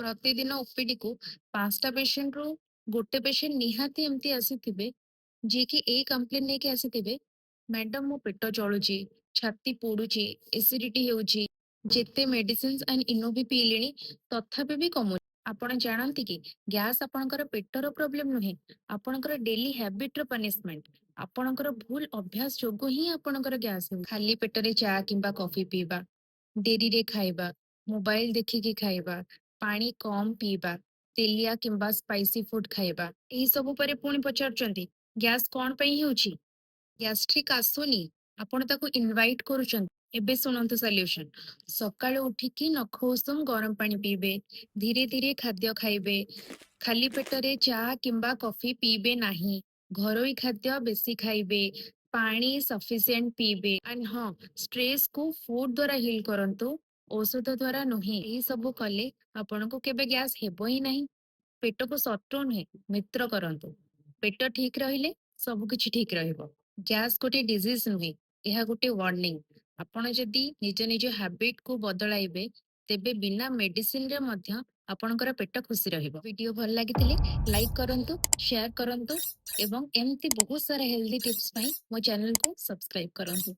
ପ୍ରତିଦିନ ଓପିଡିକୁ 5ଟା ପେସେଣ୍ଟରୁ ଗୋଟେ ପେସେଣ୍ଟ ନିହାତି ଏମିତି ଆସିଥିବେ, ଯିଏକି ଏଇ କମ୍ପ୍ଲେନ ନେଇକି ଆସିଥିବେ, "ମ୍ୟାଡାମ, ମୋ ପେଟ ଜଳୁଛି, ଛାତି ପୋଡୁଛି, ଏସିଡିଟି ହେଉଛି। ଯେତେ ମେଡିସିନ୍ସ ଆଣ୍ଡ ଇନୋ ବି ପିଇଲିଣି, ତଥାପି ବି କମୁନି।" ଆପଣ ଜାଣନ୍ତି କି ଗ୍ୟାସ୍ ଆପଣଙ୍କର ପେଟର ପ୍ରୋବ୍ଲେମ ନୁହେଁ, ଆପଣଙ୍କର ଡେଲି ହ୍ୟାବିଟର ପନିଶମେଣ୍ଟ। ଆପଣଙ୍କର ଭୁଲ ଅଭ୍ୟାସ ଯୋଗୁଁ ହିଁ ଆପଣଙ୍କର ଗ୍ୟାସ୍ ହେଉଛି। ଖାଲି ପେଟରେ ଚା କିମ୍ବା କଫି ପିଇବା, ଡେରିରେ ଖାଇବା, ମୋବାଇଲ ଦେଖିକି ଖାଇବା, ପାଣି କମ ପିଇବା, ତେଲିଆ କିମ୍ବା ସ୍ପାଇସି ଫୁଡ ଖାଇବା, ଏହି ସବୁ ପରେ ପୁଣି ପଚାରୁଛନ୍ତି, ଗ୍ୟାସ୍ କଣ ପାଇଁ ହେଉଛି? ଗ୍ୟାଷ୍ଟ୍ରିକ୍ ଆସୁନି, ଆପଣ ତାକୁ ଇନଭାଇଟ୍ କରୁଛନ୍ତି। ଏବେ ଶୁଣନ୍ତୁ ସଲ୍ୟୁସନ। ସକାଳୁ ଉଠିକି ନଖ ଉଷୁମ ଗରମ ପାଣି ପିଇବେ। ଧୀରେ ଧୀରେ ଖାଦ୍ୟ ଖାଇବେ। ଖାଲି ପେଟରେ ଚା କିମ୍ବା କଫି ପିଇବେ ନାହିଁ। ଘରୋଇ ଖାଦ୍ୟ ବେଶୀ ଖାଇବେ। ପାଣି ସଫିସିଏଣ୍ଟ ପିଇବେ। ଆଣ୍ଡ ହଁ, ଷ୍ଟ୍ରେସକୁ ଫୁଡ ଦ୍ୱାରା ହିଲ୍ କରନ୍ତୁ, ଔଷଧ ଦ୍ୱାରା ନୁହେଁ। ଏହି ସବୁ କଲେ ଆପଣଙ୍କୁ କେବେ ଗ୍ୟାସ୍ ହେବ ହିଁ ନାହିଁ। ପେଟକୁ ଶତ୍ରୁ ନୁହେଁ, ମିତ୍ର କରନ୍ତୁ। ପେଟ ଠିକ ରହିଲେ ସବୁ କିଛି ଠିକ ରହିବ। ଗ୍ୟାସ୍ ଗୋଟେ ଡିଜିଜ୍ ନୁହେଁ, ଏହା ଗୋଟେ ୱାର୍ଣ୍ଣିଂ। ଆପଣ ଯଦି ନିଜ ନିଜ ହ୍ୟାବିଟକୁ ବଦଳାଇବେ, ତେବେ ବିନା ମେଡିସିନରେ ମଧ୍ୟ ଆପଣଙ୍କର ପେଟ ଖୁସି ରହିବ। ଭିଡିଓ ଭଲ ଲାଗିଥିଲେ ଲାଇକ୍ କରନ୍ତୁ, ସେୟାର କରନ୍ତୁ ଏବଂ ଏମିତି ବହୁତ ସାରା ହେଲ୍ଦି ଟିପ୍ସ ପାଇଁ ମୋ ଚ୍ୟାନେଲକୁ ସବସ୍କ୍ରାଇବ କରନ୍ତୁ।